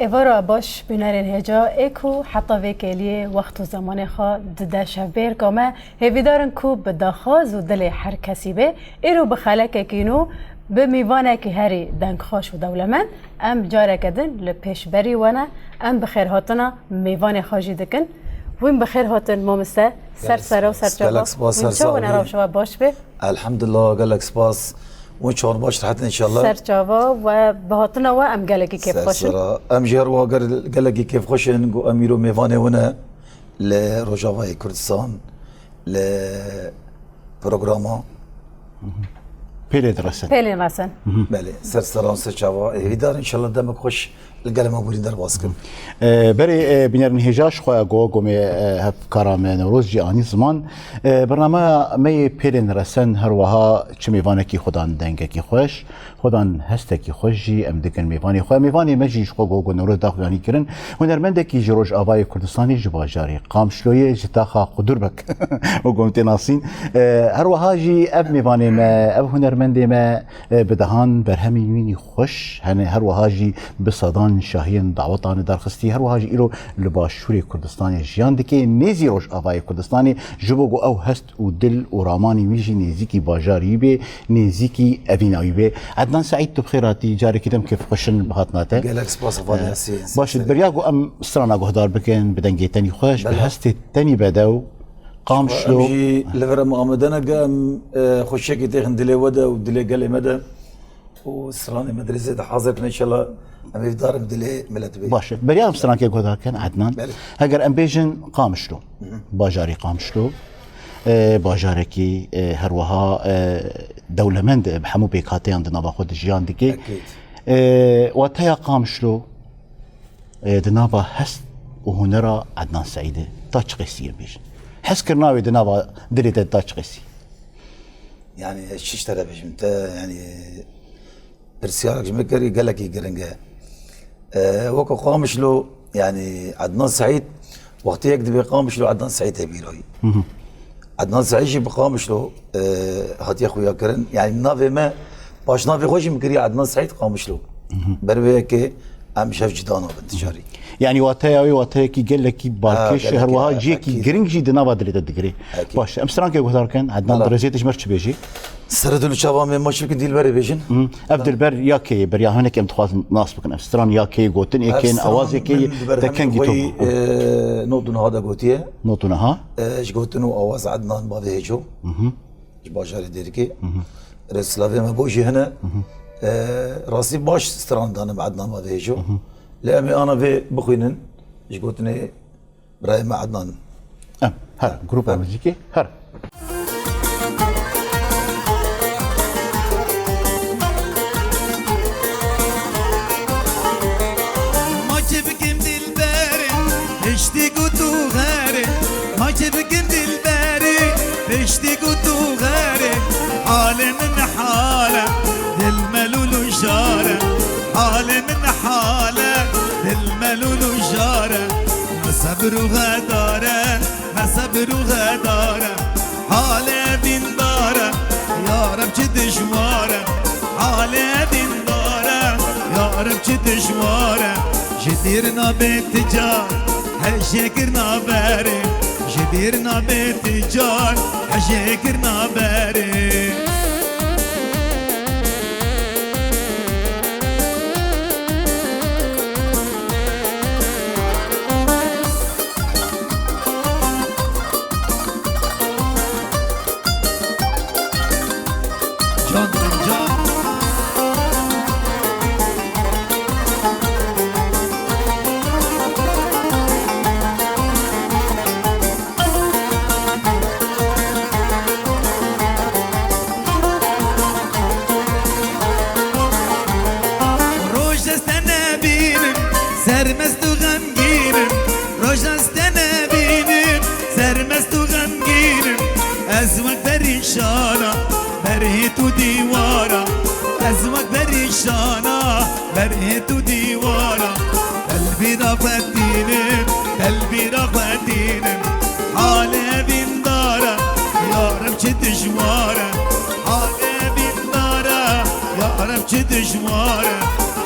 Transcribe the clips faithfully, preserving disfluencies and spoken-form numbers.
Êvara baş bînerên hêja ê ku heta vê kêliyê wext û zemanê xwe dide şevbêrka me, hêvîdar in ku bi daxwaz û dilê her kesî bê, îro bi xelekekî nû, bi mîvanekî herî dengxweş û dewlemend, em careke din li pêşberî we ne, em bi xêrhatina mêvanê xwe jî dikin. Wîn bi xêr hatin mamoste, ser sere û ser çava. Gelek spas, Wîn ser çawa ne saxbî. Rewşa we baş be. Elhamdulillah, gelek spas. Wîn çawa baş rehet inşallah. Ser çava we bi hatina we em gelekî kêfxweş in. Ser sera. Em jî her wiha gel-, gelekî kêfxweş in ku em îro mêvanê we ne li Rojavayê Kurdistan, li programa. Pêlê diresin. Pêlên resin. Belê, ser seran ser çava. Hêvîdar inşallah demek xweş li gel me hûrîn derbas kim. E, berê, e, bînerên hêja ji xwe go gomê, e, hevkara me Newroz jî anî ziman. E, bernameya me yê Pêlên Resen her wiha çi mêvanekî xwedan dengekî xweş, xwedan hestekî xweş jî em dikin mêvanê xwe. Mêvanê me jî ji xwe go go Newroz da xuyanî kirin. Hunermendekî ji Rojavayê Kurdistanê ji bajarê Qamişloyê ji taxa Qudurbek û gom tê nasîn. E, her wiha jî ev mêvanê me, ev hunermendê me, e, bi dehan berhemên wî xweş hene, her wiha jî bi sedan şahiyên dawetan li dar xistî, her wiha jî îro li Başûrê Kurdistanê jiyan dike, nêzî Rojavayê Kurdistanê, ji bo ku ew hest û dil û ramanî wî jî nêzîkî bajarî wî bê, nêzîkî evîna wî bê. Ednan Seîd, tu bi xêr hatî, carekî din kêfxweş in bi hatina te. Gelek spas, Heval Yasîn. Baş e, beriya ku em strana guhdar bikin, bi dengê tenî xweş, bi hestê tenî bedew, Qamişlo. Em jî li vir em amade ne, em, e, xweşiyekî têxin dilê we de û dilê gelê me de. û stranê me dirêzê de hazir bin, inşallah em hêvdar in dilê milet bê. Baş e. Beriya em strankê guhdar kin, Ednan. Belê. Heger em bêjin Qamişlo, bajarê Qamişlo, e, bajarekî, e, her wiha, e, dewlemend e, bi hemû pêkhateyan di nava xwe de jiyan dike. Ekîd. E, wateya Qamişlo, e, di nava hest û hunera Ednan Seîdê ta çi qesî em bêjin? Heskirina wê di nava dilê te ta çi qesî? Yani ez çi ji te re bêjim te, yani pirsyarek ji min kirî gelekî giring e. E, weke Qamişlo, yani Ednan Seîd, wextê yek dibê Qamişlo, Ednan Seîd hê bîroyî. Ednan Seîd jî bi Qamişlo, e, hatiye xuya kirin. Yani navê me, paşnavê xwe jî min kiriye Ednan Seîd Qamişlo. Ber vê yekê em ji hev cida nabin ticarî. Yani wateya wê wateyekî gelekî balkêş, gelekî, her wiha cihekî giring jî di nava dilê de digirê. Baş, em strankê guhdar kin, Ednan, dirêzê te ji me re çi bêjî? Sere dil û çava me, ma çi bikin, Dilberê bêjin. Ev Dilber ya kê ye, beriya hinek em dixwazin nas bikin. Ev stran ya kê ye gotin, yê kê ye, awazê kê ye, te kengî top. E, not û niha de gotiye. Not û niha. E, ji gotin û awaz Ednan bavê Hêco. Ji bajarê Dêrikê. Rê silavê me bo jî hene. E, rastî baş stran danim Ednan bavê Hêco. Lê em ê ana vê bixwînin. Ji gotinê Birayê me Ednan. Em, her, grupa muzîkê, her. Ma çi bikim dilberê, piştî ku tu xerê. Ma çi bikim dilberê, piştî ku tu xerê. Halê min hale, dil melûl û jare. Halê min hale, dil melûl û jare. Me sebir û xedare, me sebir û xedare. Halê dîndare, ya Reb çi dijware. Halê dîndare, ya Reb çi dijware. Ji dîr nabe ticar, hejê kir naberê. Ji dîr nabe ticar, hejê kir naberê. Can, can. Roj ez te nebînim, sermest û xemgînim. Roj ez te nebînim, sermest û xemgînim. Ez wek perîşana, berhê tu dîwara. Ez wek perîşana, berhê tu dîwara. Telbîra xwe dînim, telbîra xwe dînim. Halê evîndara, ya Reb çi dijwar e. Halê evîndara, ya Reb çi dijwar e.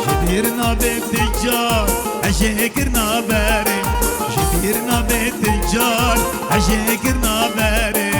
Ji Bîr nabe ti car, ez jê kir naberê. Ji bîr nabe ti car, ez jê kir naberê.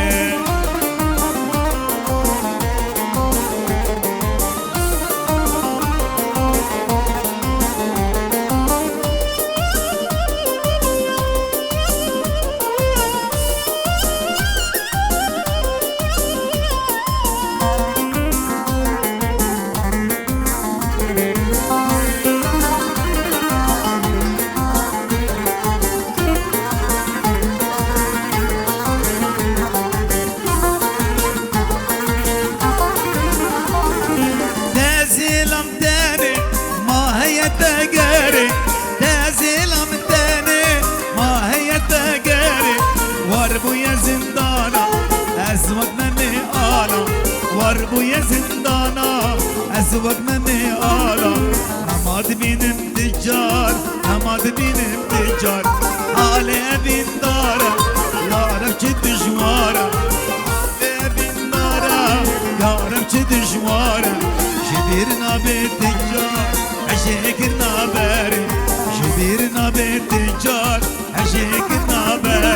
Te zêlam tenê, ma heye te gerê. Te zêlam tenê, ma heye te gerê. War bûye zindana, ez wek Memê Ala. War bûye zindana, ez wek Memê Ala. Hema dibînim ti car, hema dibînim ti car. Halê evîndara, yarem çi dijwara. Halê evîndara, yarem çi dijwara. Ji bîr nabe ti car, ez jê kir naberê. Ji bîr nabe ti car, ez jê kir naberê.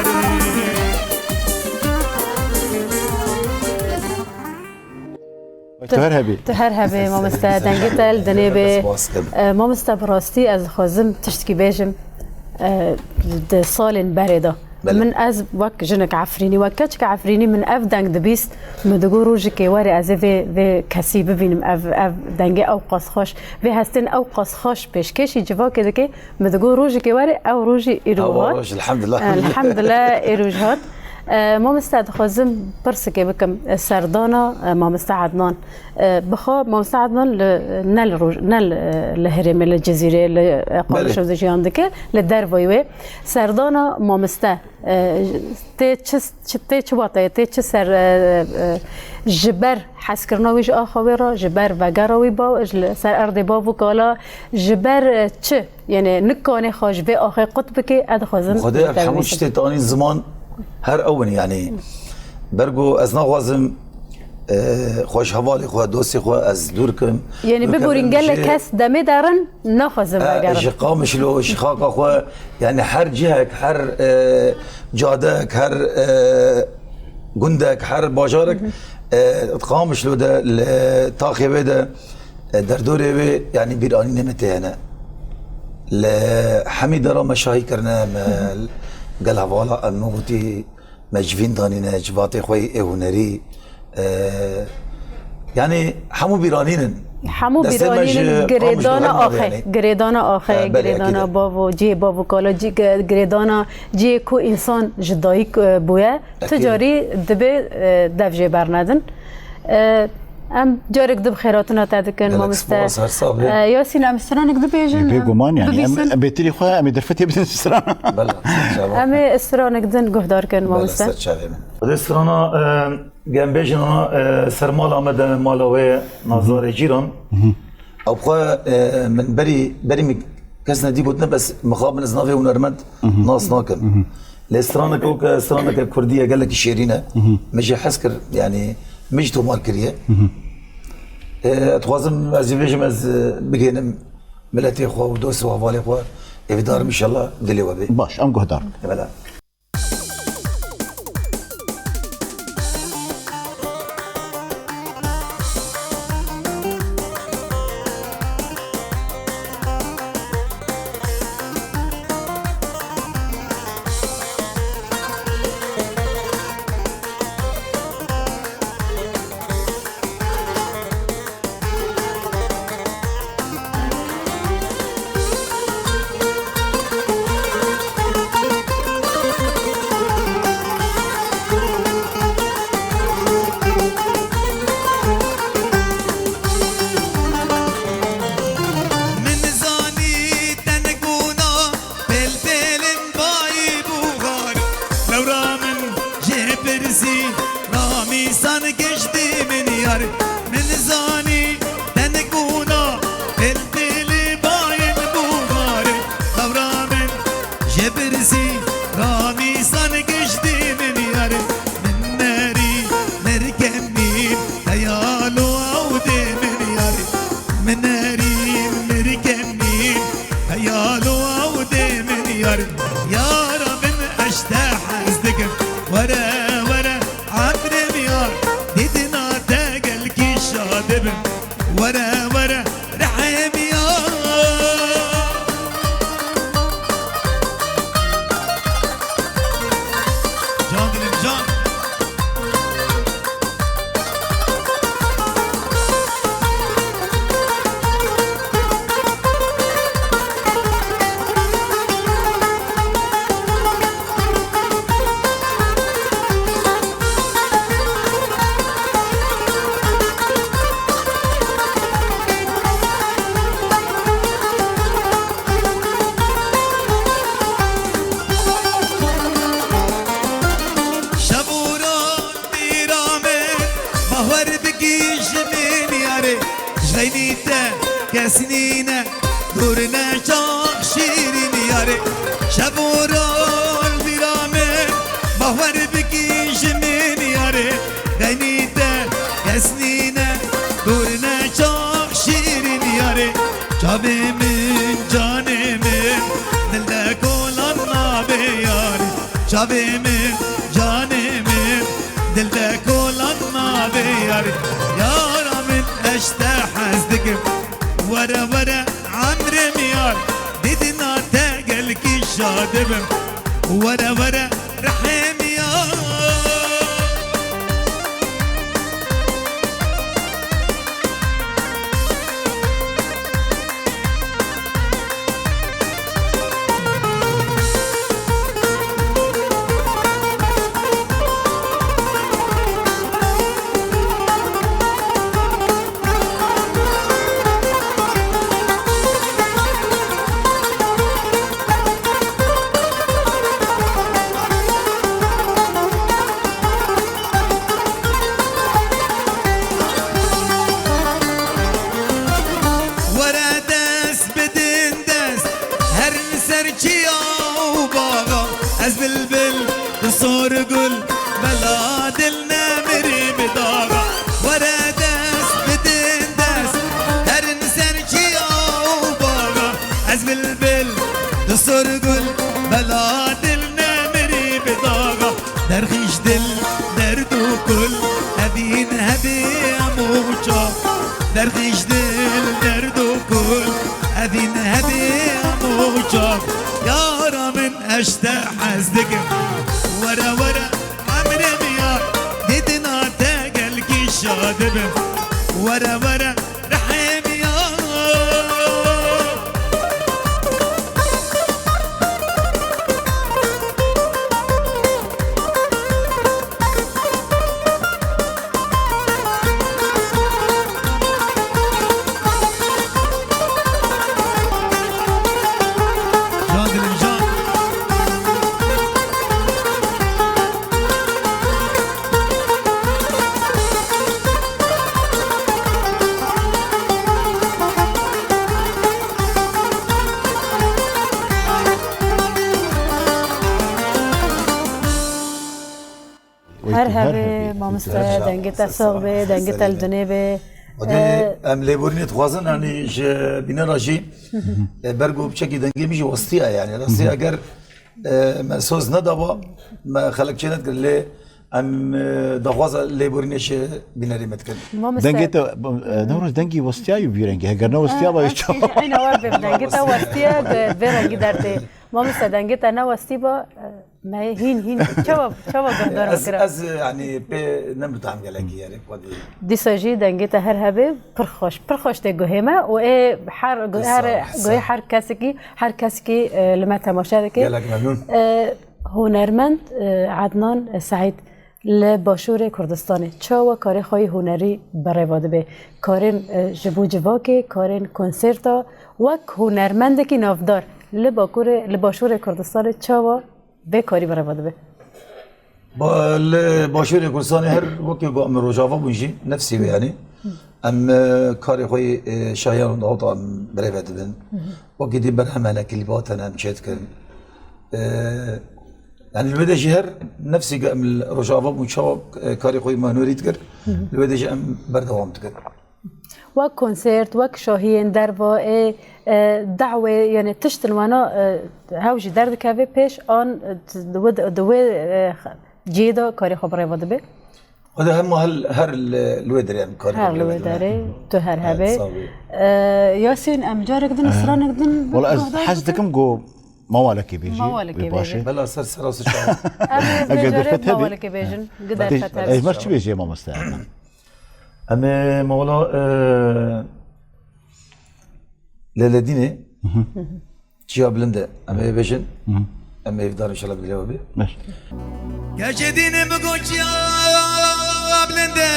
Tu her hebî. Tu her hebî, mamoste, dengê te li dinê bê. Dest baş kim. E, mamoste, bi rastî ez dixwazim tiştkî bêjim, e, di salên berê de. Belê. Min ez wek jinik Efrînî, wek keçik Efrînî min ev deng dibîst, min digot rojikê were ez ê vê, vê kesî bibînim, ev, ev dengê ew qas xweş, vê hestên ew qas xweş pêşkêşî civakê dike. Min digot rojekê were, ew rojî îro hat. Ew roj, elhamdulillah. Elhamdulillah, îro jî hat. E, mamoste, dixwazim pirsikê bikim, e, serdana, e, mamoste Ednan. E, bixwe mamoste Ednan li, ne li roj, ne li, e, li herêmê, li Cizîrê, li, e, Belê. Qamîşlo de jiyan dike, li dervayî wê. Serdana mamoste, e, tê çi, çi, tê çi wateyê, tê çi ser, e, e, ji ber hezkirina wî ji axa wê re, ji ber vegera wî ba, ji li ser erdê bav û kala, ji ber, e, çi? Yanî nikanê xwe ji vê axê qut bike, ez dixwazim Xwedê ji ev te hemû bibîsim. Tiştê tanî ziman her ew in, yanî. Ber ku ez naxwazim, e, xweşhevalê xwe, dostê xwe ez dûr kim. Yanî Dûr bigorîn kevin gelek jê kes demê derin, naxwazim E, vegerin. Ji Qamişlo, ji xaka xwe, yanî her cihek, her, e, cadek, her, e, gundek, her bajarek, e, Qamişlo de, li taxê wê de, e, derdorê wê, yanî bîranînê me tê hene. Li hemî dera me şahî kirine, me gel hevala, em min gotî, me civîn danîne, civatê xwe yê hunerî, e, yanî hemû bîranîn in. Hemû Destê me bîranîn ji in, Qamişlo girêdana her navê axê, yanî. Girêdana axê, E, belê, girêdana ekîd e. Bav û cihê bav û kala, cî-, gi-, girêdana cihê ku însan ji dayik, e, bûye. Tu Ekîd. Carî dibê, e, dev jê bernedin. E, em carek di bi xêratina te dikin, Gelek mamoste. Spas, her sax bê. E, Yasîn, em stranek dibêjin, Bê guman, yanî em, bibîsin. Em bêtirî xwe, em ê derfetê bidin strana. Bela, ser çava. Em ê stranek din guhdar kin, Bela, mamoste. Ser çavê min. Xwedê strana, e, gem bêjin ana, e, ser mala me de, mala wê Nazarê Cîran. Ew xwe, e, min berî, berî min kes nedî gotine, bes mixabin ez navê hunermend nas nakim. Lê straneke weke, straneke kurdî ye, gelekî şêrîn e. Min jê hez kir, yanî min jî tomar kiriye. E, ez dixwazim, ez jî bêjim, ez, e, bigênim miletê xwe û dost û hevalê xwe, êvîdarim, înşallah dilê we bê. Baş, em guhdar. Bela. Wer bigî ji min yarê, ji xeynî te kes nîne, dûr ne çax şîrîn yarê. Şev û roj vîra min, ma wer bigî ji min yarê, xeynî te kes nîne, dûr ne çax şîrîn yarê. Çavê min, canê min, dil de kolan nabê yarê. Çavê min, canê min, dil de kolan nabê yarê. Yara min, ez ji te hez dikim. Were were emrê min yar, didina te gelkî şa dibim. Were were rihê min yar. Were dest bidin dest, herin ser çiya û baxa. Ez bilbil, tu sor gul, bela dil nemirî bi daxa. Were dest bidin dest, herin ser çiya û baxa. Ez bilbil, tu sor gul, bela dil nemirî bi daxa. Derxîş dil, derd û kul, evîn hebê em û çav. Derxîş dil, derd û kul, evîn hebê em û çav. Yara min, ez ji te hez dikim. Were were emrê min yar, didina te gelkî şa dibim. Were were rihê min yar. Can dilim, can. Her hebê, mamoste, dengê te sax be, dengê te li dinê be. Em lêborînê dixwazin, yanî ji bînera jî, e, ber ku piçekî dengê min jî westiya, yanî rastî eger, e, me soz nedaba, me xelek çê nedikir, lê em, e, daxwaza lêborînê ji bînerê me dikin. Mamoste. Dengê te, e, Newroz, dengî westiya û vî rengî. Heger ne westiya ba, ez çawa? Eyna we bê, dengê te westiye, bi vê rengî dertê. Mamoste, dengê te ne westî ba, e, Me hîn hîn çawa, çawa guhdar Ez, bikira? ez, yanî, pê nemutahim gelekî, yanî, xwedî. Dîsa jî dengê te her hebê pir xweş, pir xweş tê guhê me û ê her, Hisa, her hisa. guhê her kesekî, her kesekî, e, li me temaşe dike. Gelek memnûn. E, hunermend, e, Adnan Seîd li Başûrê Kurdistanê çawa karê xwe yê hunerî berêva dibe? Karên, e, ji bo civakê, karên konserta wek hunermendekî navdar li Bakurê, li Başûrê Kurdistanê çawa vê karî bereva dibe? Ba, li Başûrê Kurdistanê her wekî ku em Rojava bûn jî, nefsî wê yanî. Em, e, karê xwe yê, e, şahiyan û daweta em birêve dibin. Wekî dî berhem hene, klîbat hene, em çê dikin. E, yanî li wê de jî her nefsî ku em li Rojava bûn, çawa, e, karê xwe yê manûrî dikir, li wê de jî em berdewam dikin. Wek konsert, wek şahiyên derva, ê, e, dawê, yani tiştin wana, e, hew jî derdikeve pêş an, e, di wê, di wê, e, cihê de karê xwe birêve dibe? Xwedê hema hel, her li, li wê derê em karê Her xwe li wê birêve dibe. derê, tu her Evet, hebê. sağ ol. E, Yasîn, em carek din, stranek din, Wala ez guhdar hez bikin. dikim ku mawalekê bêjî, Mawalekê wê bêjî. başê. Bela ser sera sıçan. Em ê Eger vê carê derfet hebî. mawalekê bêjin, gi Bê-, derfet hebî. Ez mer çi bêjê mamoste Erman? Em ê mewla, e, Lêledînê Hı hı. Çiya Bilind e. Em ê bêjin. Hı hı. Em ê hêvdar inşallah bi lêwa bê. Beş. Gecê dînê min got Çiya Bilind e.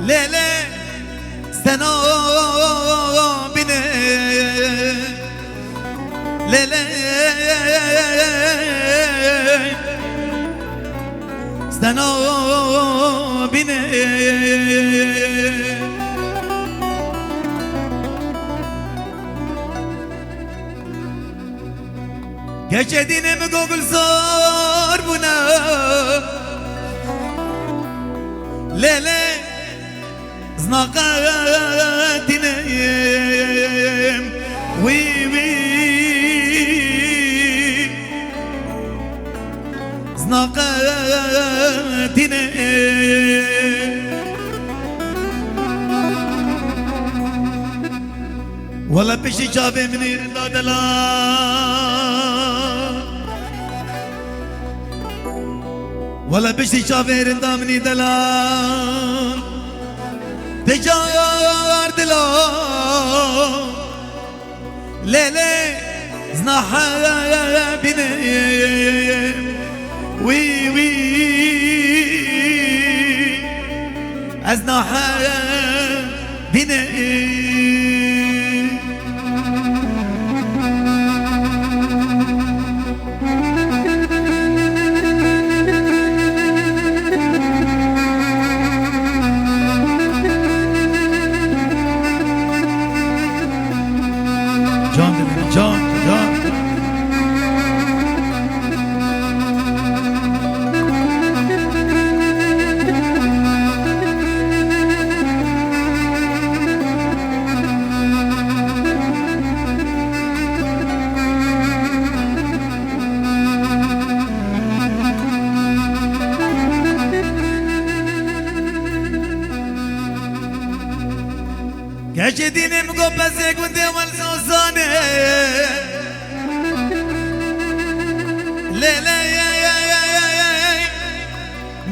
Lê lê sena bîne. Lê lê. Stena bîne. Keçê dînê min go gulzar bûne. Lê lê zina qetîne. Wî wî. Zina qetîne. Wele piştî çavê min î rinda dela. Wele piştî çavê rinda min î dela. Te car dila. Lê lê zina hebîne. Wî wî. Ez nahebîne. Can dilê min, can, can. Keçê dînê min go pezê gundê wel zozanê. Lê lê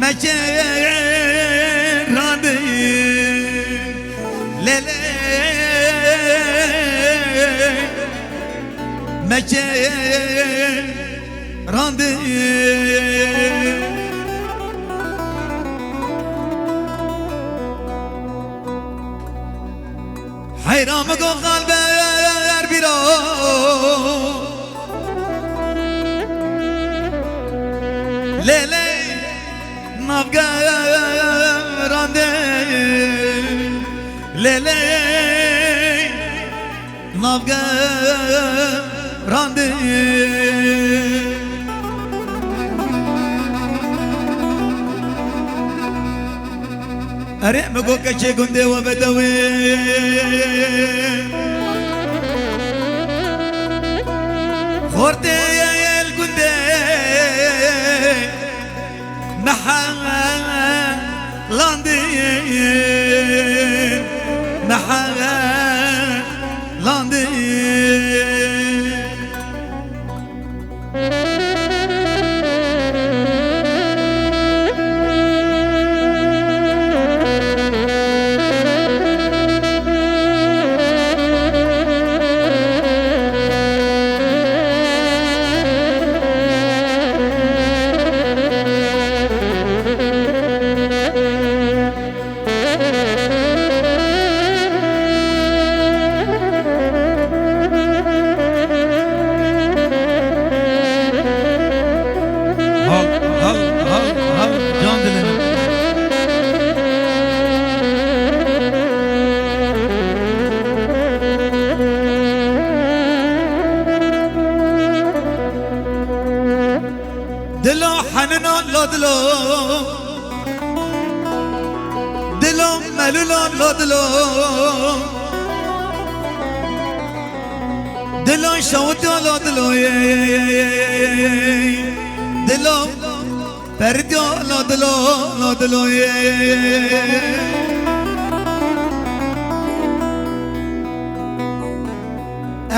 meçe randê. Lê lê meçe randê. Heyran min go qalbe yer bîra. Lê lê navge randê. Lê lê navge randê. Erê, mi go keçê gundê we bedewê. Xortê el gundê mehelandê, mehelandê. Hal, hal, hal, hal, can dilê min. Dilo henino lo dilo. Dilo melûlo lo dilo. Dilo şewityo lo dilo. Dilo perityo lo dilo, lo dilo.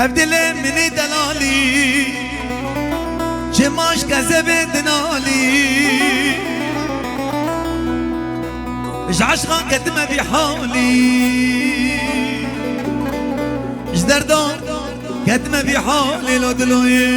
Ev dilê min î delalî, çima ji kezebê dinalî? Ji eşqan ketime vî halî, ji derdan ketime vî halî lo diloyê.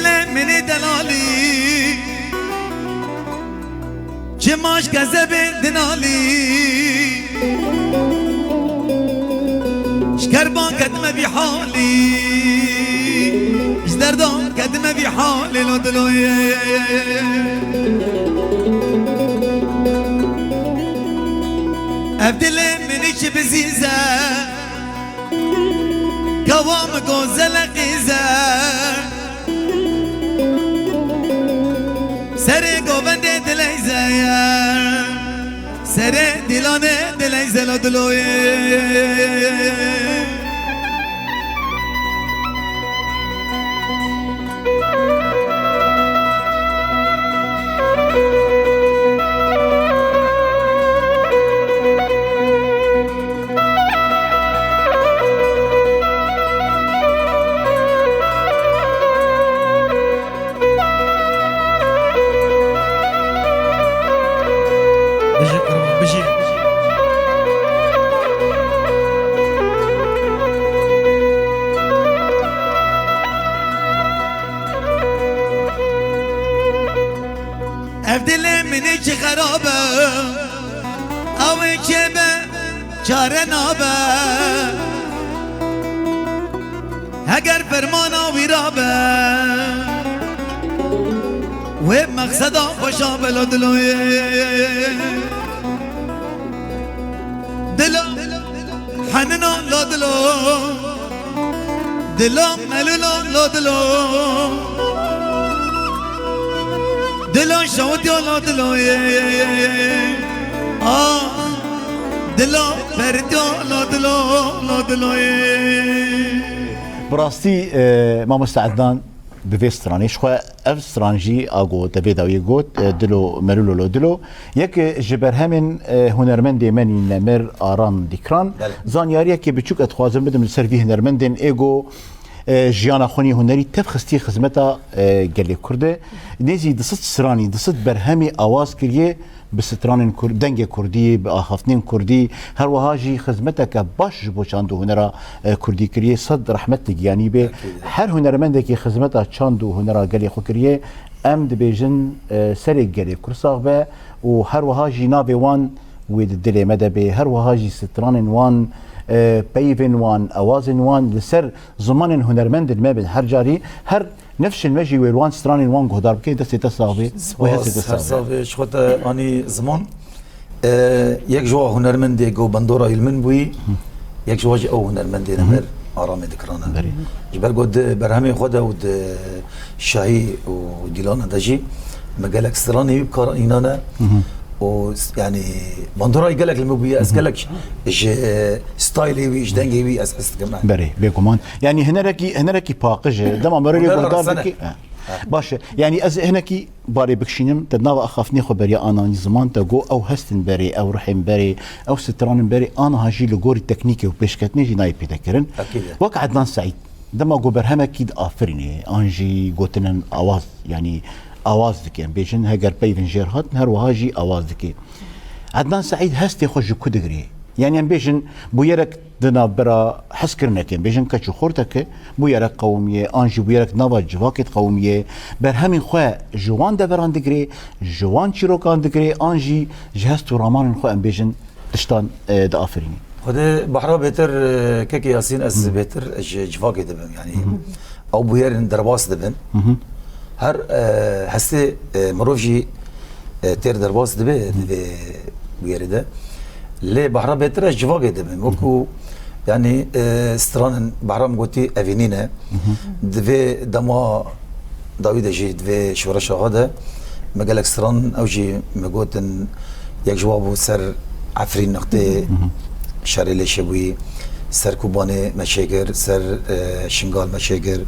Lê minê delalî, çima ji kezebê dinalî? Ji kerban ketime vî halî, ji derdan ketime vî halê lo diloyê. Ev dilê minî çi bizîze, kewa min go zeleqîze. Serê govendê dileyze ye, serê dîlanê dileyze lo diloyê. Bijî qurban, bijî. Ev dilê min ê çi xerab e, ew ê çê be, çare nabe. Heger fermana wî rabe, wê mexseda xweşa be lo diloyê. Dilo, henino lo dilo. Dilo, melilo lo dilo. Dilo, şawityo lo dilo, ye, ye, ye, ye. Ah, dilo, perityo lo dilo, lo dilo, ye. Bi rastî, e, mamoste Ednan, bi vê stranê, ji xwe ev stran jî a got, te vê dawiyê got, e, Dilo Merûlo Lo Dilo, yek ji berhemên, e, hunermendê me nî nemir Aram Dîkran. Belê. Zanyariyekê biçûk ez dixwazim bidim li ser vî hunermendên ê go, e, jiyana xwe nî hunerî tev xistî xizmeta, e, gelê Kurd e. Nêzî du sed stranî, du sed berhemî awaz kiriye, bi stranên Kur-, dengê Kurdî, bi axaftinên Kurdî, her wiha jî xizmeteke baş ji bo çand û hunera, e, Kurdî kiriye. Sed rehmet li giyanî bê. Her hunermendekî xizmeta çand û hunera gelê xwe kiriye. Em dibêjin, e, serê gelê Kurd sax be û her wiha jî navê wan wê di dilê me de bê. Her wiha jî stranên wan, e, peyvên wan, ewazên wan li ser zimanên hunermendên me bin. Her carî, her Nifşên me jî wê li wan stranên wan guhdar bike, destê te sax bê. Wê hestê te sax bê. Spas, her sax bê, ji xwe te anî ziman. E, yek ji wa hunermendê go bandora il min bûyî, yek ji wa jî ew hunermendê nemir Aramê Dîkran e. Berê. Ji ber ku di berhemê xwe de û di şahî û dîlana de jî me gelek stranê wî bi kar înane. Û s-, yanî bandora wî gelek li min bûye, ez gelek ji, e, staylê wî, ji dengê wî ez hez dikim. Berê, bêguman. Yanî hinerekî, hinerekî paqij e. Dema merivê guhdar dikî. He. Baş e. Yanî ez hinekî barê bikişînim, te nava axaftinê xwe beriya ananî ziman, te got ew hestin berê, ew rihên berê, ew stranên berê, aniha jî li gorî teknîkê û pêşketinê jî nayê pêde kirin. Wek Ednan Seîd, dema ku berhemekî diafirînê, an jî gotinên awaz, yanî awaz dike, em bêjin heger peyvên jêr hatin, her wiha jî awaz dike. Ednan Seîd hestê xwe ji ku digirê? Yanî em bêjin bûyerek di navbera hezkirinekê, em bêjin keç û xorteke, bûyerek qewimiye, an jî bûyerek nava civakê diqewimiye, berhemên xwe ji wan deveran digirê, ji wan çîrokan digirê, an jî ji hest û ramanên xwe, em bêjin, tiştan, e, diafirînî. Xwedê behra bêtir, e, kekê Yasîn, ez bêtir ji civakê dibim, yanî ew bûyerên derbas dibin. Her, e, hestê, e, mirov jî, e, têr derbas dibe di vê bûyerê de. Lê behra bêtir ez civakê dibim. Wekû, yanî, e, stranên behra min gotî evînî ne. Di vê dema dawî de jî, di vê şoreşa xwe de me gelek stran ew jî me gotin, yek ji wan bû ser Efrîn nextê şerê lêşe bûyî, ser Kobanê me çêkir, ser, e, Şingal me çêkir.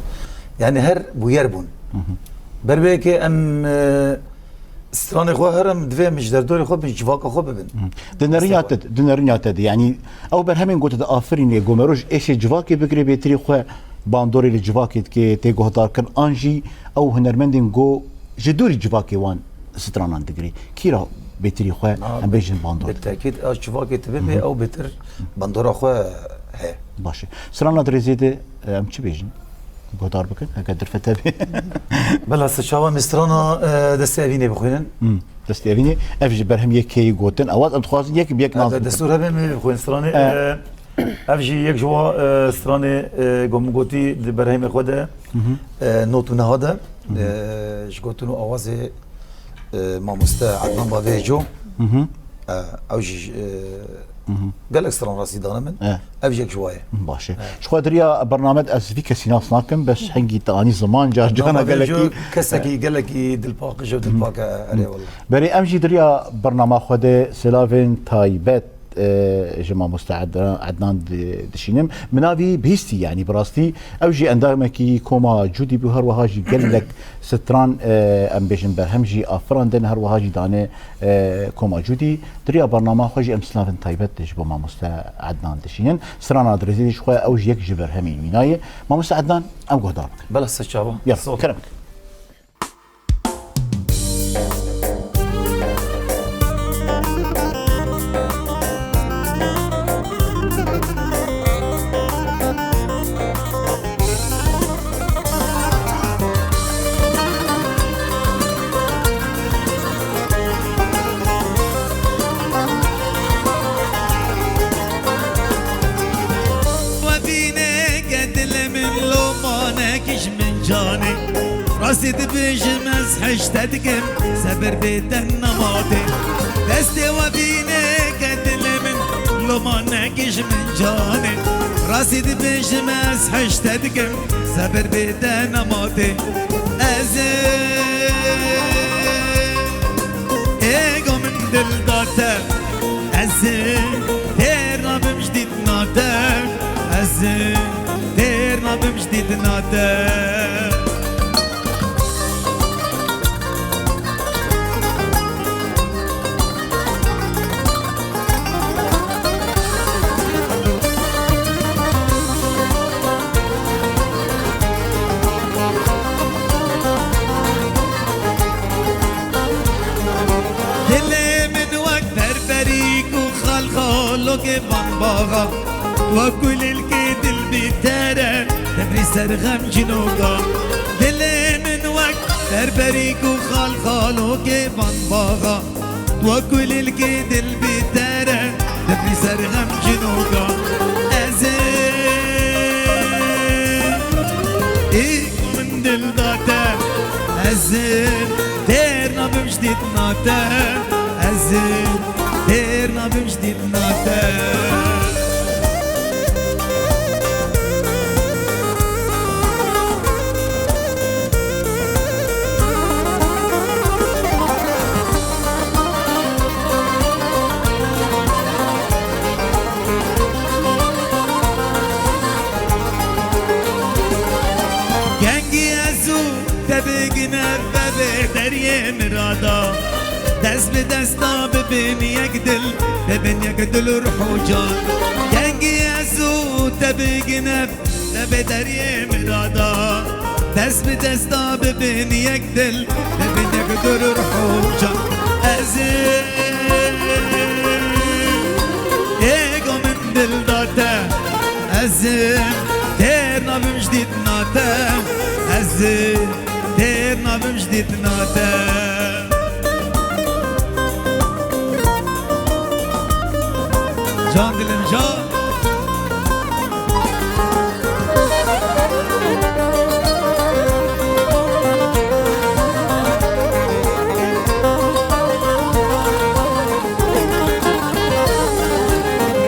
Yanî her bûyer bûn. Ber vê yekê em, e, stranê xwe herin divê em ji derdorê xwe bin, civaka xwe bibin. Di nerîna te, di nerîna te de, yanî ew berhemên ku tu diafirînê, ku meroj êşê civakê bigire, bêtirî xwe bandorê li civakê dike, tê guhdarkirin, an jî ew hunermendên ku ji dûrî civakê wan stranan digirê. Kî ra bêtirî xwe em bêjin bandor? Bi tekîd, ez civakê tu bibê, ew bêtir bandora xwe heye. Baş e. Strana di rêzê de, em çi bêjin? Guhdar bikin, heke dirfete bê. Bela, se çawa me strana, e, destê Evînê bixwînin? Hmm, destê Evînê, ev ji berhem yekê yê gotin. Ewa, em dixwazin yek bi yek E, nas de-, bikin. Destûr hebe me bixwîn stranê. E. E, ev jî yek ji wa, e, stranê, e, ku min gotî di berhemê xwe de, Hı hı. e, not û neha de, Hı hı. e, ji gotin û awazê, e, mamoste Ednan Bavê Hêco. Hı hı. E, ew jî, e, Hı hı. gelek stran rastî dane min. E. Ev jî yek ji wa ye. Baş e. E. Ji xwe diriya bernamed ez vî kesî nas nakim, bes hingî te anî ziman, car carna Bavê Hêco gelekî. Kesekî gelekî dilpaqij û Hı hı. dilpak e, erê Hı. wele. Berê em jî diriya bernama xwe de selavên taybet, e, ji mamoste Edna-, Ednan di-, dişînim. Min navî bihîstî, yanî bi rastî ew jî endamekî koma Cûdî bû, her wiha jî gelek stran, e, em bêjin berhem jî afirandin, her wiha jî dane, e, koma Cûdî. Diriya bernama xwe jî em silavên taybet ji bo mamoste Ednan dişînin. Strana dirêzê jî xwe ew jî yek ji berhemên wîna ye. Mamoste Ednan, em guhdar bikin. Bela, se çawa. Ya, Sağ ol. Kerem. Webîneke dilê min lomanekî ji min canê. Rastî dibêjim ez heşte dikim, sebir bê te nematê. Destê we bîne ke dilê min lomanekî ji min canê. Rastî dibêjim ez heşte dikim, sebir bê te nematê. Ez ê, êgo min dil da te, ez ê têr nabim ji dîtina te, ez ê têr nabim ji dîtina te. Dilê min wek berberîk û xalxalokê van baxa. Wek kulîlkê dil bî tere, te bî ser xem cinoka. Dilê min wek berberîk û xalxalokê van baxa. Wek kulîlkê dil bî tere, te bî ser xem cinoka. Ez ê, êgo min dil da te, ez ê têr nabim ji dîtina te, ez ê têr nabim ji dîtina te. Kengî ez û te bigine vevê deriyê mirada. Dest bi desta bibin yek dil, bibin yek dil û ruh û can. Kengî ez û te bigine vevê deriyê mirada. Dest bi desta bibin yek dil, bibin yek dil û ruh û can. Ez ê, êgo min dil da te, ez ê têr nabim ji dîtina te, ez ê têr nabim ji dîtina te. Can dilim can.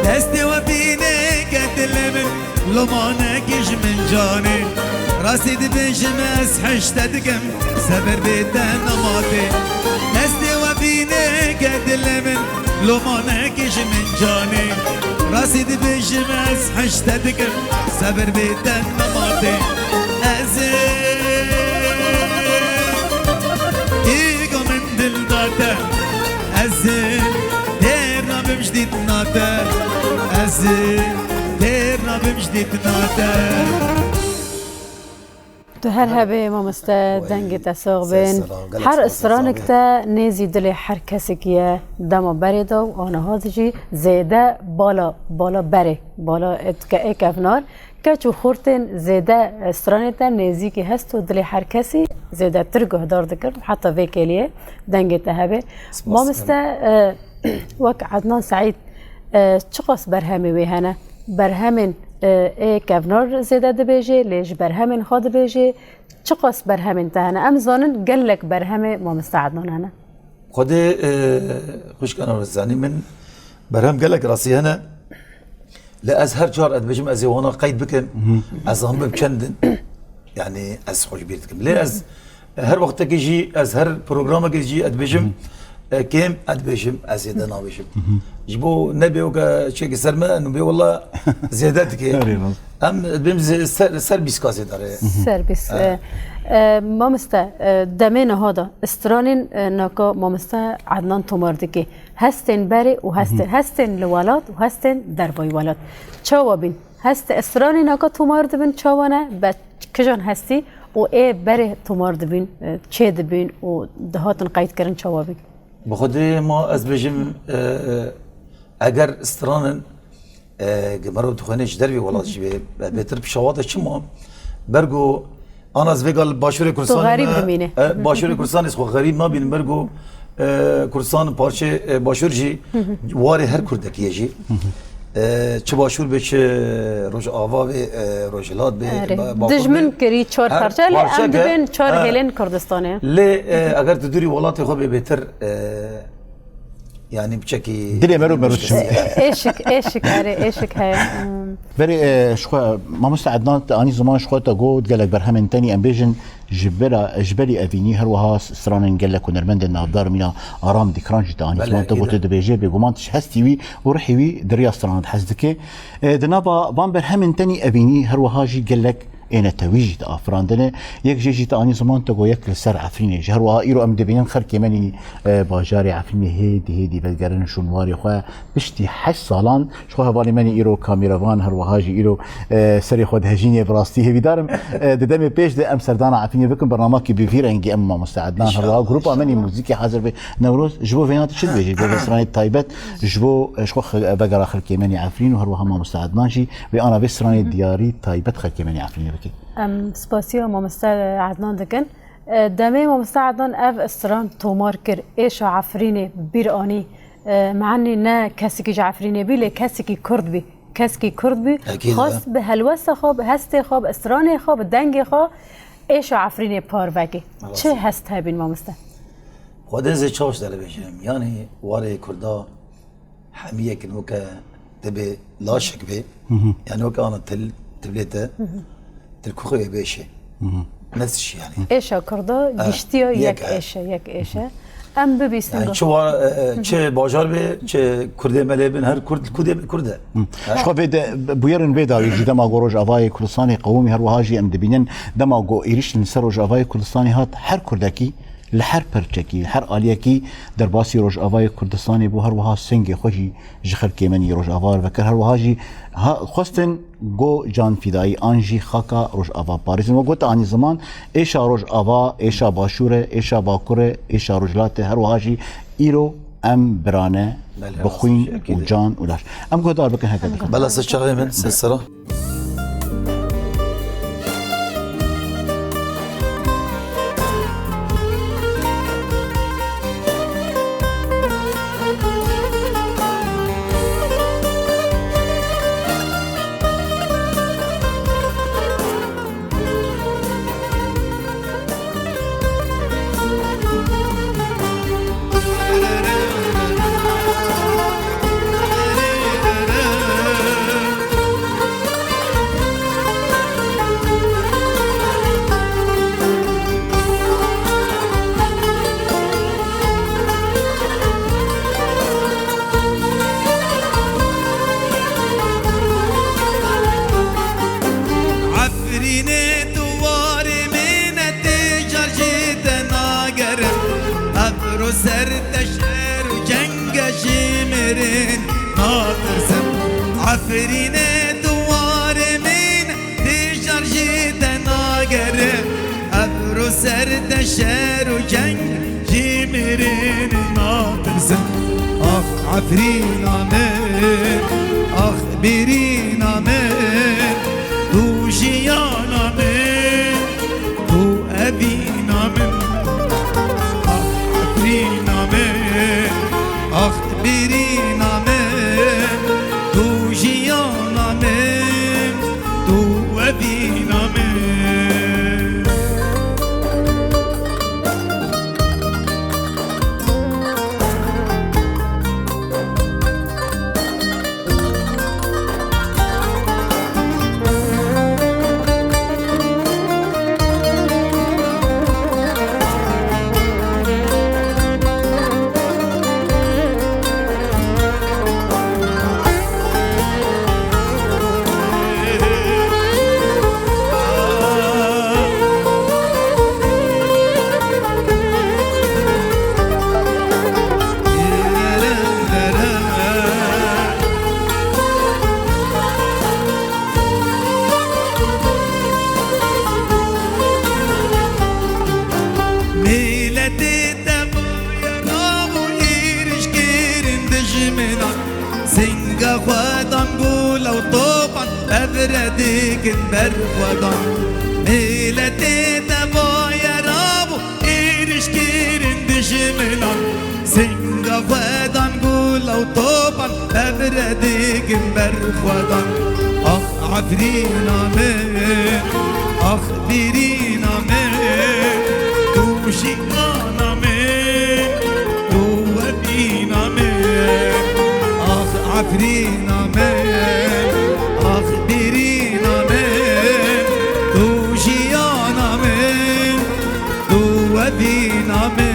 Destê we bîne ke dilê min lomanekî ji min canê. Rastî dibêjim ez heşte dikim, sebir bê te nematê. Destê we bîne ke dilê min lomanekî ji min canê. Rastî dibêjim ez heşte dikim, sebir bê te nematê. Ez ê, êgo min dil da te, ez ê têr nabim ji dîtina te, ez ê têr nabim ji dîtina te. Tu her hebê mamoste, dengê te sax bin. Her stranek te nêzî dilê her kesekî ye. Dema berê de û aniha jî zêde bala, bala berê, bala etke ê kevnar. Keç û xurtên zêde, e, stranê te nêzîkî hest û dilê her kesî zêdetir guhdar dikir, heta vê kêliyê dengê te hebe. Spas. Mamoste, e, wek Ednan Seîd, e, çiqas berhemê wê hene? Berhemên, e, ê kevnar zêde dibêjê, lê ji berhemên xwe dibêjê, çiqas berhemên te hene? Em zanin gelek berhemê mamoste Ednan hene. Xwedê, e, xwişkana zanî min berhem gelek rastî hene. Lê ez her car ez dibêjim, ez ê wana qeyd bikim. Ez zanibim çend in. Yani ez xwe ji bîr dikim. Lê ez her wextekê jî, ez her programekê jî ez dibêjim, e, kêm ez dibêjim, ez zêde nabêjim. Ji bo nebê weke çekî ser me, nû bê wela zêde dike. Erê, rast. Em dibêm zê-, ser, ser bîska zêde re. Ser bîs. Ha. E, e, mamoste, e, demê niha de stranên, e, naka mamoste Ednan tomar dike. Hestên berê û hestên, hestên li welat û hestên dervayî welat. Çawa bîn? Hest, stranên naka tomar dibin çawa ne? Be kijan hestî û ê berê tomar dibin, e, çê dibin û dihatin qeydkirin çawa bîn? Bi xwedê ma ez bêjim, e, e, eger stranin, e, ge mero dixwêne ji dervê welat jî bê, e, bêtir pişawa de çima? Bergo ana ez vêga li Başûrê Kurdistanê xerîb me, bimîne. E, Başûrê Kurdistanê xwe xerîb nabînim, bergo, e, Kurdistan parçê, e, Başûr jî warê her Kurdekî ye jî. E, çi Başûr bê, çi Rojava bê, e, Rojhilat bê, Erê. Ba-, Bakur Dijmin bê. Kirî çar Her parçe, lê parçe em ke, dibên çar ha. Hêlên Kurdistanê. Lê, e, eger tu dûrî welatê xwe bê bêtir, e, Yani biçekî dilê mero mero dişim. Êşik, êşik, erê, êşik heye. Hmm. Berê, e, ji xwe, mamoste Ednan, te anî ziman ji xwe te got, gelek berhemên tenî em bêjin, ji bera, ji berî evînî, her wiha stranên gelek hunermendên navdar mîna Aram Dîkran jî te anî Belê, ziman te got, akîd e. Te dibêje, bêguman tu ji hestî wî û rihî wî di riya stranan de hez dike. E, di nava van berhemên tenî evînî, her wiha jî gelek êne tevî jî diafirandine. Yek jê jî te anî ziman te got yek li ser Efrînê. Ji her wiha îro em dibînin xelkê me nî, e, bajarê Efrînê hêdî hêdî vedigerin şûnwarê xwe. Piştî heşt salan ji xwe hevalê me nî îro kamîrevan, her wiha jî îro, e, serê xwe dihejînê bi rastî hêvîdar im, e, di demê pêş de em serdana Efrînê bikin, bernamakî bi vî rengî em mamoste Ednan, her wiha grupa me nî muzîkê hazir be. Newroz, ji bo vêna tu çi dibêjî? Bo vê stranê taybet, ji bo, e, ji xwe xe-, vegera xelkê me nî Efrîn û her wiha mamoste Ednan jî. Wê ana vê stranê diyarî taybet xelkê me nê Efrînê bike. Em spasiya mamoste Ednan dikin. E, demê mamoste Ednan ev stran tomar kir, êşa Efrînê bîr anî. E, mehenî ne kesekî ji Efrînê bî, lê kesekî Kurd bî. Kesekî Kurd bî, Ekîd e. Xwest bi helwesta xwe, bi hestê xwe, bi stranê xwe, bi dengê xwe êşa Efrînê parve kê. Çi hest hebîn mamoste? Xwedê zê çaş deribêjim. Yanî warê Kurda hemî yekin weke dibê laşek bê. Hı hı. Yani weke ana til, tiblê te, Hı hı. til kuxê wê bêşê. Hı hı. Nefs şi yani. Êşa Kurda Ha, giştiya yek yek e. êşe, yek êşe. Em bibîstin Yani go. çi wa-, e, e, çi bajar bê, çi Kurdê me lê bin, her Kurd, Kurdê, Kurd e. Hı. Ha? Ji xwe vê de, bûyerin vê dawî jî dema ku Rojavayê Kurdistanê qewimî her wiha jî em dibînin, dema ku êrîş li ser Rojavayê Kurdistanê hat, her Kurdekî li her perçekî, li her aliyekî derbasî Rojavayê Kurdistanê bû, her wiha sengê xwe jî ji xelkê me nî Rojava re vekir. Her wiha jî ha, xwestin go canfidayî an jî xaka Rojava parêzin. Wek got anî ziman, êşa Rojava, êşa Başûr e, êşa Bakur e, êşa Rojhilat e, her wiha jî îro em birane Belê, bi xwîn rast, û can û laş. Em guhdar bikin heke dikin. Bela ser çavê min, ser sera. Efrînê tu warê min e, tê car jî te nagerim. Evro ser te şer û ceng e, ji mirin natirsim. Efrînê tu warê min e, tê car jî te nagerim. Evro ser te şer û ceng, ji mirin natirsim. Ax Efrîna min, ax birîna min, tu Dikin ber xwedan, mêletê te bayera bû, êriş kirin dijminan. Singa xwedan gula û topan, bevre dikin ber xwedan. Ax Efrîna min, ax Bîrîna min, tu jî ana min, tu webîna min. Ax Efrîna min, ax Bîrîna min, tu jiyana min, tu webîna min.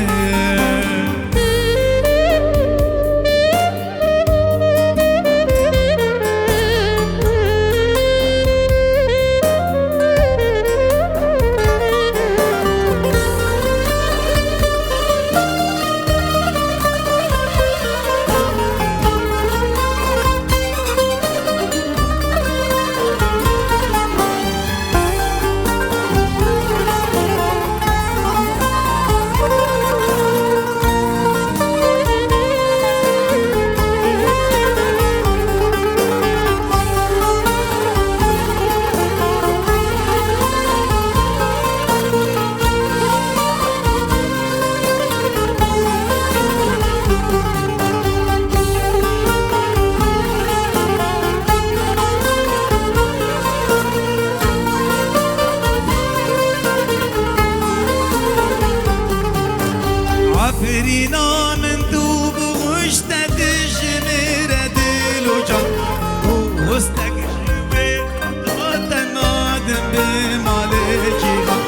Efrîna min tu bû hişte dijmêre dil û can. Bû hostek ji wê xaka te nadim bi malê cîhan.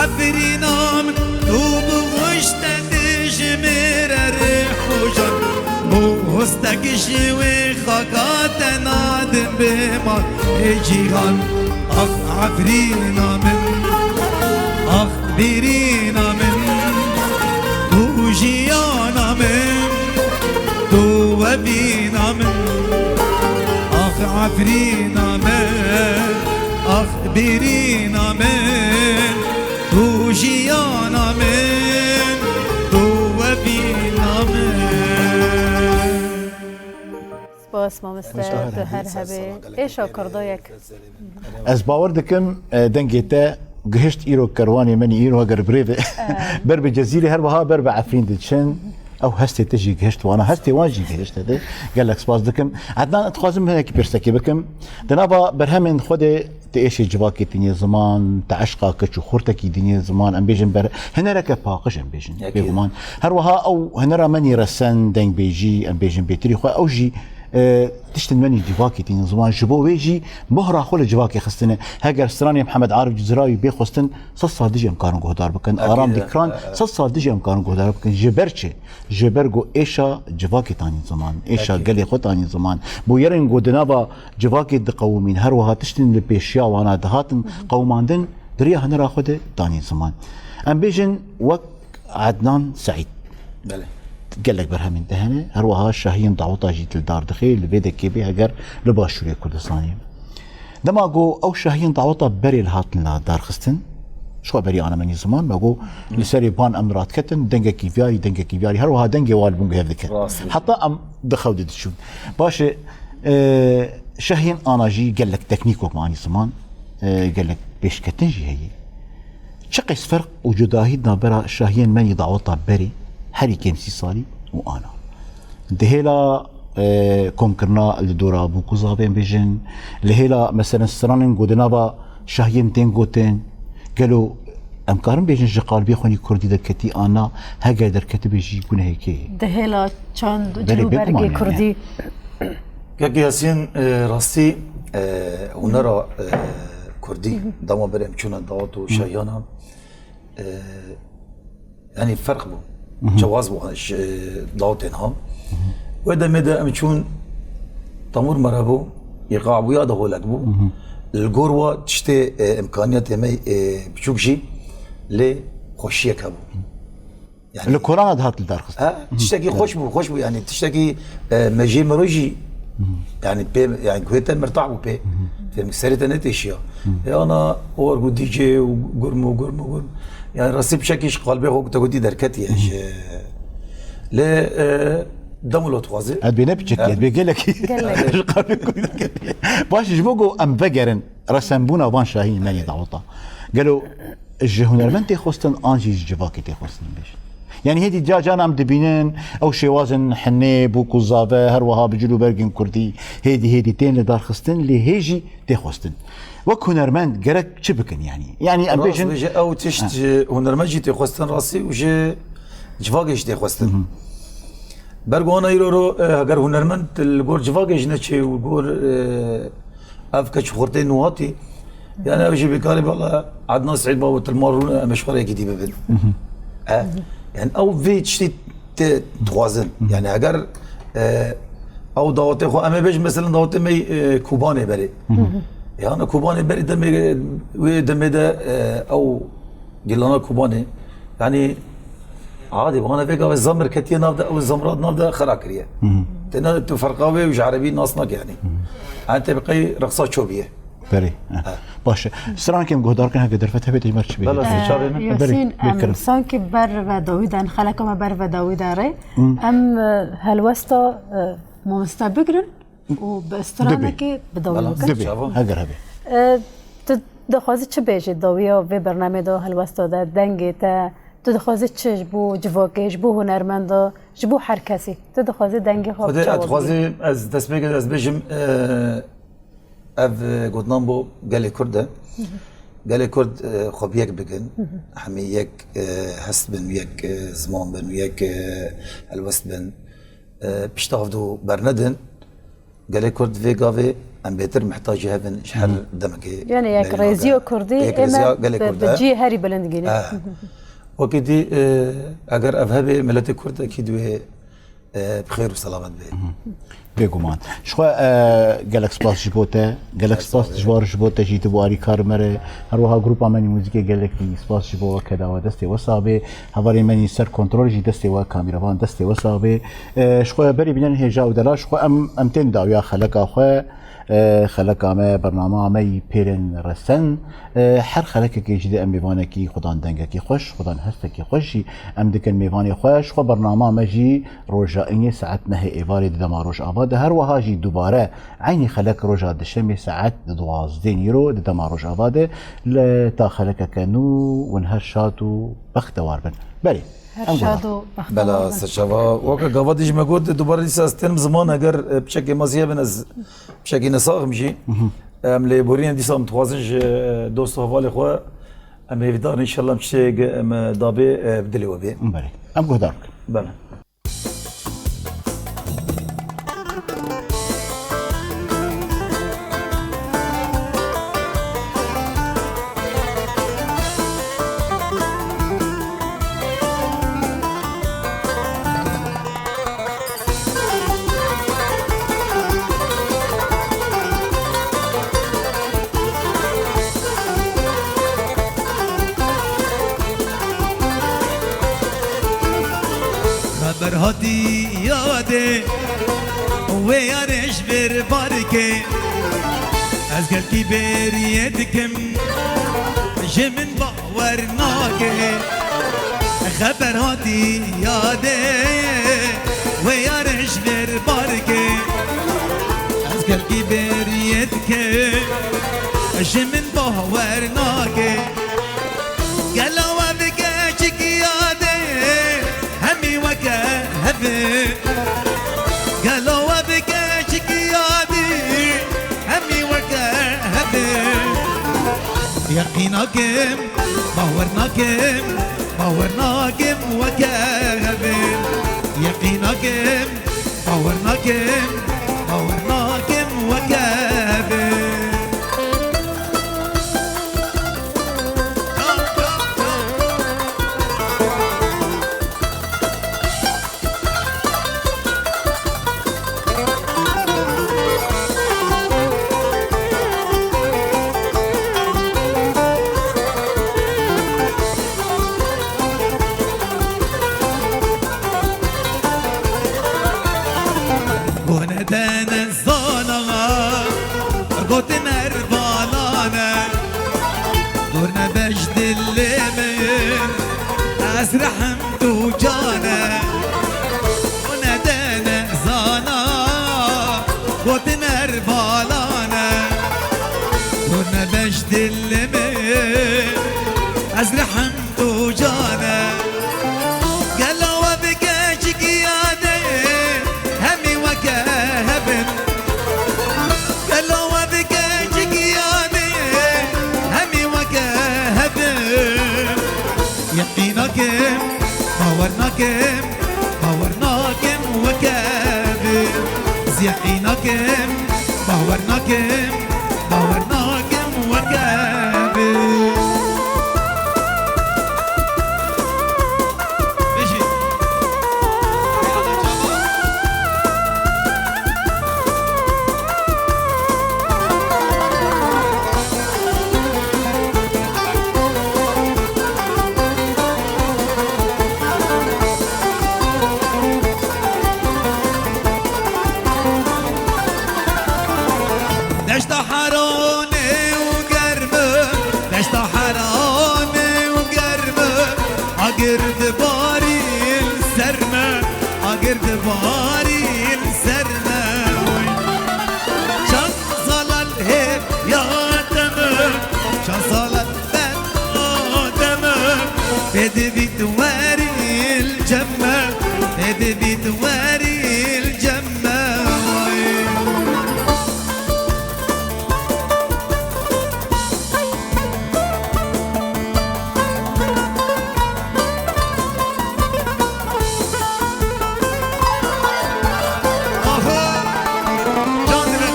Efrîna min tu bû hişte dijmêre rêh û can. Bû hostek ji wê xaka te nadim bi malê cîhan. Ax Efrîna min, ax Bîrîna min, tu jiyana min, tu webîna min. Ax Efrîna min, ax Bîrîna min, tu jiyana min, tu webîna min. Spas mamoste, tu her hebê. Êşa Kurdo yek. Ez bawer dikim, e, dengê te gihişt îro kerwanê min îro heger bi rê ve ber bi Cezîrê her wiha ber bi Efrîn diçin. Ew hestê te jî gihişt wana, hestê wan jî gihişt te de. Gelek spas dikim. Ednan, dixwazim hinekî pirsekê bikim. Di nava berhemên xwe de tu êşê civakê tînê ziman, tu eşqa keç û xurtekî tînê ziman, em bêjin ber-, hinereke paqij em bêjin, bêguman. Her wiha ew hinera menî resen, dengbêjî, em bêjin bêtirî xwe, ew jî e, tiştên me nî civakê tînin ziman, ji bo wê jî mohra xwe li civakê xistine. Heger stranê Mihemed Arif Cizrawî bê xwestin, sed sal dijî em karin guhdar bikin. Aram Dîkran, e, e, sed sal dijî em karin guhdar bikin. Ji ber çi? Ji ber ku êşa civakê tanîn ziman, êşa gelê xwe tanîn ziman. Bûyerên ku di nava civakê diqewimîn, her wiha tiştên li pêşiya wana dihatin qewimandin, di riya hunera xwe de tanîn ziman. Em bêjin wek Ednan Seîd. Belê. Gelek berhemên te hene. Her wiha Şahiyên Daweta jî tu li dar dixê, li vê dekê bê heger li Başûrê Kurdistanê. Dema ku ew Şahiyên Daweta berê li hatin la darxistin, ji xwe berî ana menî ziman, me got, li serê ban em radiketin, dengekî viyarî, dengekî viyarî, her wiha dengê wan li bin guhev dike. Rast. Heta em di xew de diçûn. Baş e, e, Şahiyên ana jî gelek teknîk wek me anî ziman, e, gelek pêşketin jî heye. Çi qas ferq û cudahî di navbera şahiyên me yê daweta berê, herî kêm sî salî û ana. Di hêla, e, komkirina li dora bûk û zavên bêjin, li hêla, meselen, stranên ku di nava şahiyên tên gotin, gelo em karin bêjin ji qalbê xwe nî kurdî derketî an na, heger derketibe jî gunehekê ye. Di hêla çand û cil û bergê kurdî. Kek Yasîn, e, rastî, e, hunera, e, kurdî, dema berê em çûna dawet û şahiyana, e, yanî ferq bû. Cewaz bû, e, dawetên ha. Wê demê de em çûn temûr mere bû, îqa bûya de holek bû. Li gor wa tiştê, e, imkaniyetê me, e, biçûk jî lê xweşiyek hebû. Yani li Korana dihat li dar xist. Ha, tiştekî xweş bû, xweş bû yani tiştekî, e, mejê miro jî yani pê, yani guhê te mirtah bû pê. Fêm serê te netêşiya. E ana or û D J û gurm û gurm û gurm. Yani rastî pişekî ji qalbê xwe te gotî derketiye. Ji, lê, e, Demûlo dixwaze. Ez bê ne piçekî, ez bê gelekî. Gelekî. Ji qebê ku gelekî. Baş, ji bo ku em vegerin resenbûna van şahîn menî daweta. Gelo ji hunermend tê xwestin an jî ji civakê tê xwestin bêjin? Yanî hêdî ca can em dibînin ew şêwazên hinê, bûk û zave, her wiha bi cil û bergên kurdî hêdî hêdî tên li dar xistin, lê hê jî tê xwestin. Wek hunermend gerek çi bikin yanî? Yanî em Rast bêjin bêje ew tişt Ha. ji hunermend jî tê xwestin rastî û ji civakê jî tê xwestin. Ber ku ana îro ro, e, heger hunermend li gor civakê jî neçê û li gor, e, ev keç xurtê nû hatî, yani ew jî bêkarî bala Ednan Seîd Babo Tilmar rûne em ê ji xwe re yekî dî bibin. E, yani ew vê tiştî tê dixwazin. Yani heger, e, ew dawetê xwe em ê bêjin, mesela dawetê me, e, Kobanê berê. Yani Kobanê berê demê, wê demê de, e, ew gilana Kobanê, yani, adê, wana vê gavê zamir ketiye nav de, ew zamra nav de xira kiriye. Têna tu ferqa wê û ji erebî nas nake, yani. Yani tê bi qey reqsa ço biye. Berê. Baş e. Strankêm guhdar kin heke derfet hebe tecmer çi bê? Bela, sê çavê min. Yasin, Berê, em bêkirin. Sankî ber ve dawî de, em xeleka me ber ve dawî de re. Em, e, helwesta, e, mamoste bigirin û bi stranekê bi dawî bikin. Dibê, heger hebe. E, tu dixwazî çi bêjî dawiya vê bernamê de, helwesta de, dengê te, tu dixwazî çi ji bo civakê, ji bo hunermenda, ji bo her kesî? Tu dixwazî dengê xwe Xwedê çawa ez dixwazî, ez destpêkê ez bêjim, e, ev, e, gotinan bo gelê Kurd e. Gelê Kurd, e, xwe bi yek bikin. Hemî yek, e, hest bin, yek, e, ziman bin, yek, e, helwest bin. E, pişta hevdu bernedin. Gelê Kurd vê gavê em bêtir mihtacî hev in ji her demekê. Yani yek rêziya Kurdî ême bi cî herî bilind gîne. Wekî dî, e, eger ev hebe miletê Kurd ekî duyê, e, bi xêr û selamet bê. Bêguman. Ji xwe, e, gelek spas ji bo te, gelek spas ji bo, ji bo te jî tu bû alîkar me re. Her wiha grupa me nî muzîkê gelekî spas ji bo we ke dawe destê we sax bê. Hevalên me nî ser kontrol jî destê we, kamîravan destê we sax bê. E, ji xwe berî bînerên hêja û delal, ji xwe em, em tên dawiya xeleka xwe, e, xeleka me, bernama me yî pêrên resen. E, her xelekekê jî de em mêvanekî xudan dengekî xweş, xudan hestekî xweş jî em dikin mêvanê xwe. Ji xwe bernama me jî roja înê saet nehê êvarê di dema Rojava de. Her wiha jî dubare eynî xelek roja dişemê saet di duwazdehê îro di dema Rojava de. Li ta xelekeke nû win her şad û bextewar bin. Berê. Her şad û bextewar bin. Bela serçava. Weke gava dî jî me got, dubare dîsa ez tênim ziman, eger, e, piçekê me zî hebin, ez piçekî nesaxim jî. Em lêborînê dîsa em dixwazin ji, e, dost û hevalê xwe em hêvîdar in, înşallah em tiştê, em, e, dabê, e, bi dilê we bê. Berê. Em guhdar bikin. Bele. Xeber hatî yadê wê yarê ji vir barikê. Ez gelkî bêriyê dikim, ji min bawer nake. Xeber hatî yadê wê yarê ji vir barikê. Ez gelkî bêriyê dikim, ji min bawer nake. Gelo we bi keçikî yadê hemî weke hev in. Gelo we bi keçikî yadê hemî weke hev in. Yeqîn nakim, bawer nakim, bawer nakim weke hev in. Yeqîn nakim, bawer nakim, bawer nakim weke hev in. Gone te nezana, gotin her balane. Dûr nebe ji dilê min, ez rehim tu cane. Gone te ne Dilê min, ez rehim tu cane. Gelo we bi keçik yade, hemî weke hebin. Gelo we bi keçik yade, hemî weke hebin. Yeqîn nakim, bawer nakim, bawer nakim weke bi. Ez yeqîn nakim, bawer nakim, bawer nakim weke bi. Bijî. Deşta Heranê û germ e, deşta Heranê û germ e, agir dibarî li ser me, agir dibarî li ser me. Oy. Çend sala li hêv ya te me, çend sala li benda te me, pê divî tu werî li cem me, pê divî tu werî li cem me. Oy. Aha! Can dilê.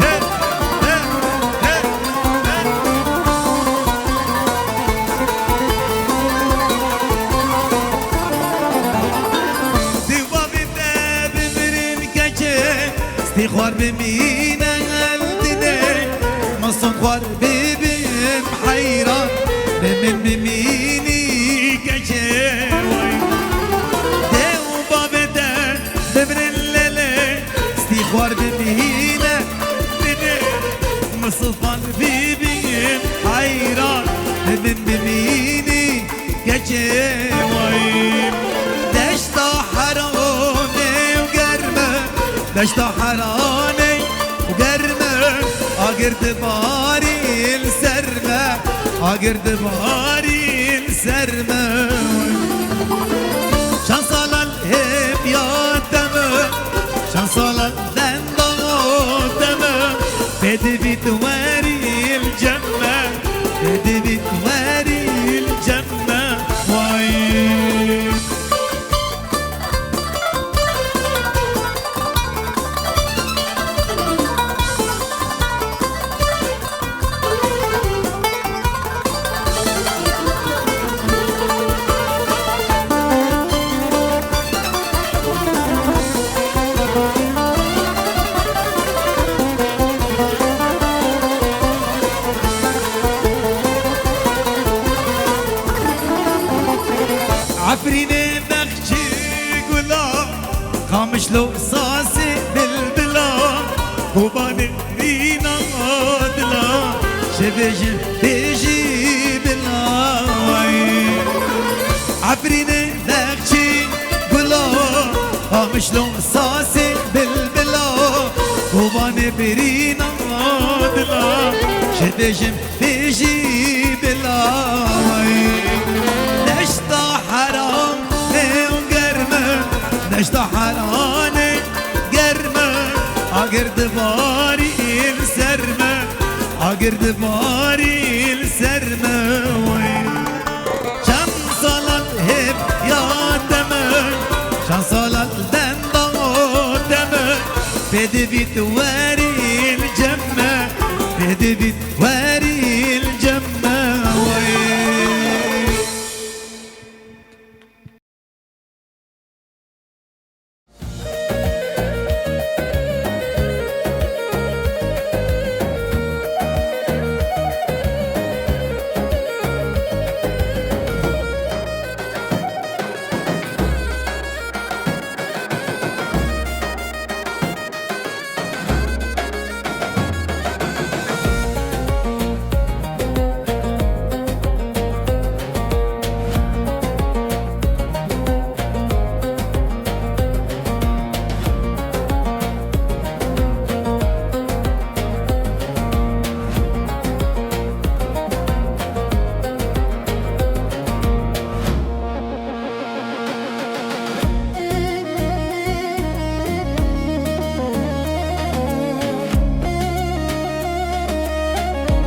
He, he, he. Di bavê te bimirin keçê, stî xwar bimîne el didê. Misin xwar bibim heyran, bi min bimînî keçê way. Dê û bavê te bimirin lelê, stî xwar bimîne didê. Misin xwar bibim heyran, bi min bimînî keçê way. Deşta Heranê û germ e, deşta Heranê û germ e, agir dibarî li ser me, agir dibarî li ser me. Çend sala li hêv ya te me, çend sala li benda te me, pê divî tu werî li cem me, pê divî tu werî li cem me. Way. Efrînê bexçî gula, Qamişlo sazê bilbila, Kobanê rîna dila, şevê ji bêjî bila. Efrînê bexçî gula, Qamişlo sazê bilbila, Kobanê birîna dila, şevê ji bêjî bilay. Deşta Heranê û germ e, deşta Heranê germ e, agir dibarî li ser me, agir dibarî li ser me. Çend sala li hêv ya te me, çend sala li benda te me, pê divî tu werî li cem me, pê divî tu